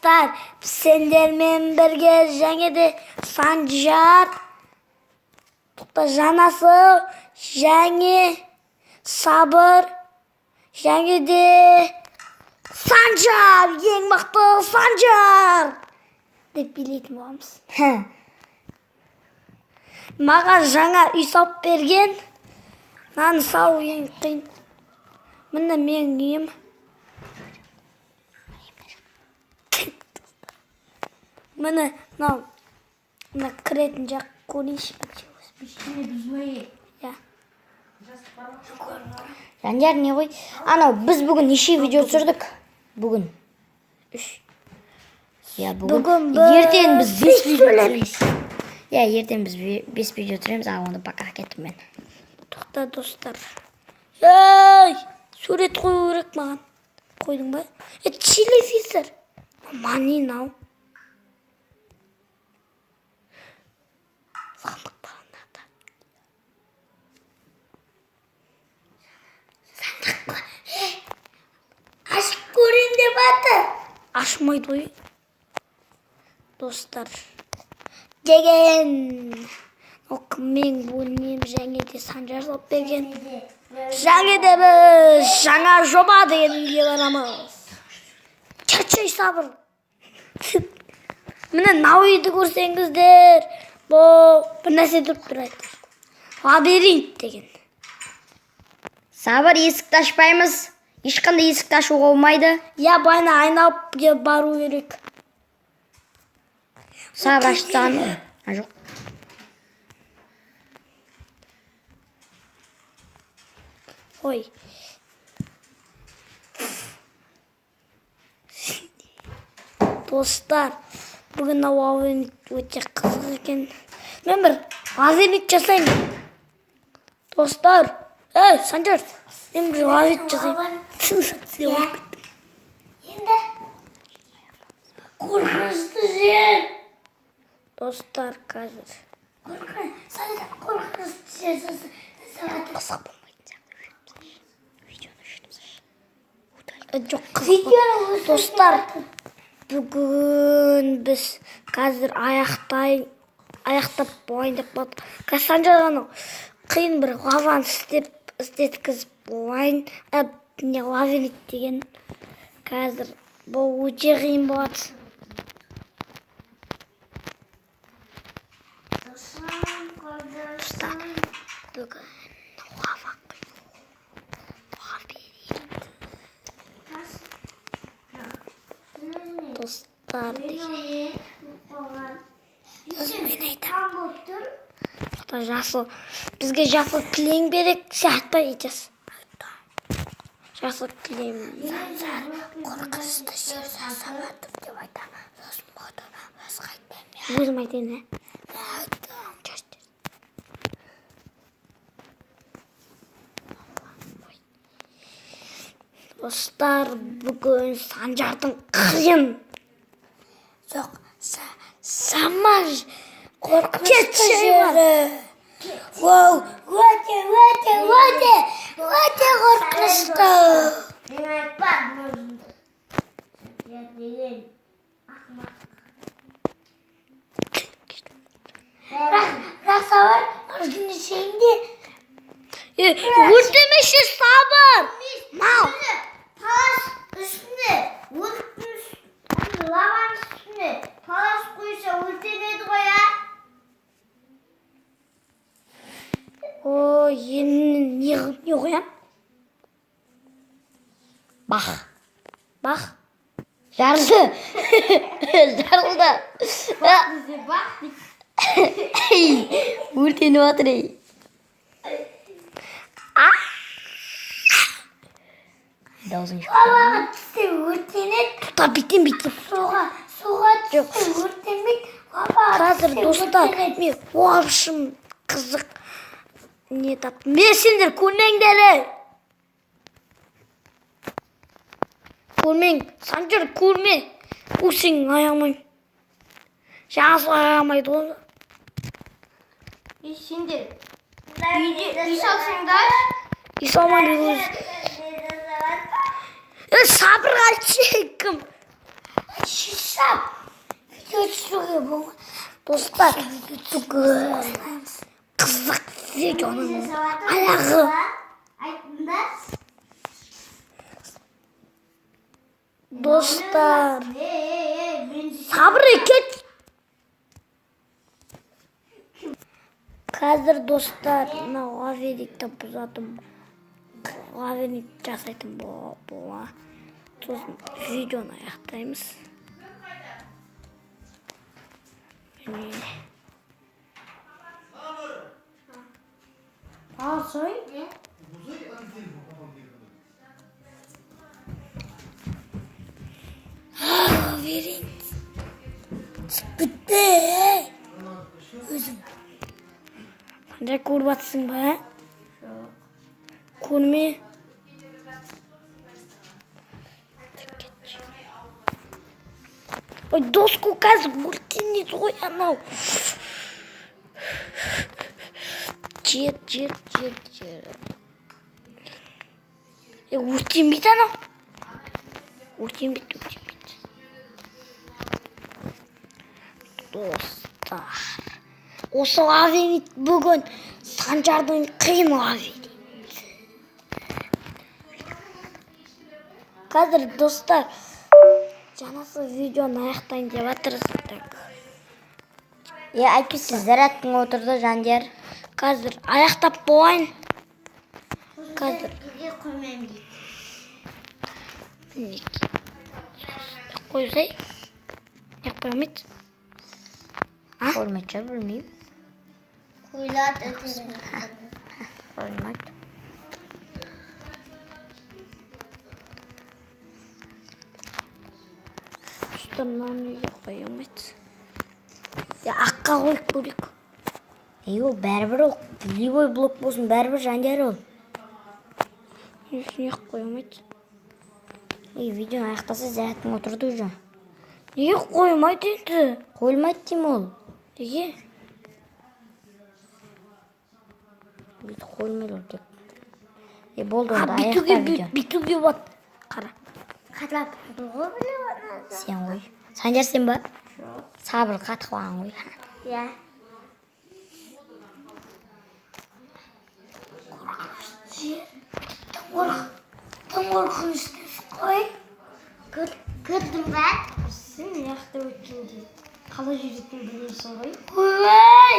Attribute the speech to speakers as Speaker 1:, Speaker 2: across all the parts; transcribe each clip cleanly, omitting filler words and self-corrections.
Speaker 1: Достар, сендермен бірге және де Санжар, тоқта, Жанасыл және Сабыр және де Санжар, ең мықты Санжар деп билейтін боламыз. Маған жаңа үй салып берген. Мынаны салу ең қиын. Міне менің үйім. Міне мынау, мына кіретін жақ көрейінші. Иә.
Speaker 2: Жандар, не ғой? Анау, біз бүгін неше видео түсірдік? Бүгін.
Speaker 1: 3.
Speaker 2: Иә, бүгін.
Speaker 1: Бүгін біз
Speaker 2: Ертең біз 5 видео
Speaker 1: сөйлемейміз.
Speaker 2: түсіреміз. Иә, ертең біз 5 видео түсіреміз, а онда пока кеттім мен.
Speaker 1: Тоқта, достар. Ей, сурет қою керек маған. Қойдың ба? Е, телевизор. Мани мынау. Сандық бағанада. Сандық па? Е, ашып көрейін деп жатыр. Ашмайды ғой. Достар. Деген. Ол менің бөлмем және де Санжар салып берген. Және де біз жаңа жоба деген үйге барамыз. Чачай, Сабыр. Міне, мынау үйді көрсеңіздер, бұл бір нәрсе тұрып тұрады. Лабиринт деген.
Speaker 2: Сабыр, есікті ашпаймыз. Ешқандай есікті ашуға болмайды.
Speaker 1: Я былайына айналып келіп бару керек.
Speaker 2: Сабыр, ашып тастаған. А, жоқ.
Speaker 1: Ой. Достар, бүгін мынау лабиринт өте қызық екен. Мен бір лабиринт жасаймын. Достар, ей, Санжар, мен бір лабиринт жасаймын. Деп ойлап кеттім.
Speaker 3: Енді қорқынышты жер.
Speaker 1: Достар, қазір
Speaker 3: Қорқынышты жер сосын сағат.
Speaker 2: Қызық болмайтын сияқты. Видеоны өшіріп тасташы.
Speaker 1: Жоқ, қызық.
Speaker 3: Видеоны
Speaker 1: Достар, бүгін біз қазір аяқтап болайын деп қалдық. Қазір Санжар анау қиын бір лаваны істеткізіп болайын. Не, лабиринт деген. Қазір бұл өте қиын болады. Достар, бүгін лава құю. Лабиринт. Достар деген. Сосын мен айтамын. Тоқта, жасыл. Бізге жасыл кілең керек сияқты айтасыз. Жасыл кілең. Санжар қорқынышты жер жасап жатыр деп айтамын. Сосын болды, басқа айтпаймын. Өзім айтайын, ә? Айттым. Достар, бүгін Санжардың қиын.
Speaker 3: Жоқ, саман қорқынышты
Speaker 1: Кетші,
Speaker 3: жері. Вау, өте, өте, өте, өте қорқынышты. Мен айтпадым өзімді. Деген ақымақ. Бірақ Сабыр, ұрдың ішінде
Speaker 1: Өртемеші, Сабыр. Мал.
Speaker 3: Палас үстіне, өрттің үстіне, лаваның үстіне палас қойса өртенеді ғой, а?
Speaker 1: Ой, енді не қоям?
Speaker 2: Бах.
Speaker 1: Бақ.
Speaker 2: Жарылды. Жарылды. Өртеніп жатыр, ей. Даусың шықты.
Speaker 3: Лаваға түссе өртенеді,
Speaker 1: Тоқта, бүйтем, бүйтем.
Speaker 3: суға түссе өртенбейді, лаваға
Speaker 1: Қазір,
Speaker 3: түссе
Speaker 1: достар,
Speaker 3: өртенеді.
Speaker 1: мен в общем қызық не таптым. Мен сендер көрмеңдер, ей. Көрмең, Санжар, көрме. Ол сенің аяғымен. Жаңасы аяғамайды ғой.
Speaker 4: Ей, сендер үйде үй салсаңдар.
Speaker 1: Үй салмайды өзі. Е, Сабырға айтшы, кім?
Speaker 3: Қақшап. Видео түсіруге болмайды.
Speaker 1: Достар, бүгін қызық видеоның аяғы.
Speaker 3: Айттыңдар.
Speaker 1: Достар,
Speaker 3: Ей, ей, мен
Speaker 1: сабыр кет. Қазір, достар, мынау лабиринтті бұзатын, лабиринт жасайтын бола. Сосын видеоны аяқтаймыз. Міне.
Speaker 4: Алсай.
Speaker 1: Лабиринт. Бітті. Өзім. Қандай көріп жатсың ба? Көрме. Ой, доску қазір өртенеді ғой анау. Жер, жер, жер, жер. Е, өртенбейді анау. Өртенбейді, өртенбейді. Достар. Осы лабиринт бүгін Санжардың қиын лабиринт. Қазір, достар, жаңасы видеоны аяқтайын деп жатырмыз. Так.
Speaker 2: Е, әйтпесе зарядкаң отырды, Жандияр.
Speaker 1: Қазір аяқтап болайын. Қазір.
Speaker 3: Неге қоймаймын дейді.
Speaker 1: Мінекей. Қойсай. Не қоймайды?
Speaker 2: Қоймайды шығар, білмеймін.
Speaker 3: Қойылады.
Speaker 2: Қоймайды.
Speaker 1: Достар, мынаны неге қоя алмайды? Я, аққа қойып көрейік.
Speaker 2: Ей, ол бәрібір, ол любой блок болсын, бәрібір, Жандияр, ол.
Speaker 1: Неге қоя алмайды?
Speaker 2: Ей, видеоны аяқтаса, зарядкаң отырды уже.
Speaker 1: Неге қоймайды енді?
Speaker 2: Қойылмайды деймін ол.
Speaker 1: Неге?
Speaker 2: Бүйтіп қойылмайды ол тек. Е, болды
Speaker 1: А,
Speaker 2: онда,
Speaker 1: бүйтуге
Speaker 2: аяқта видео.
Speaker 1: бүйтуге болады. Қара.
Speaker 3: Қатап ғой біліп.
Speaker 2: Сен ғой. Санжар, сен ба? Сабыр қатып қалған ғой.
Speaker 3: Иә. Тым қорқынышты қой. Көрдің бе?
Speaker 4: Сен мына жақта өткенде қалай жүретінін білмейсің ғой.
Speaker 3: Ой!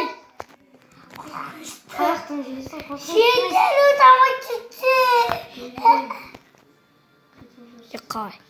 Speaker 4: Қай жақтан жүресің? Қорқынышты.
Speaker 3: Сендер өте кетті.
Speaker 1: Е, қалай?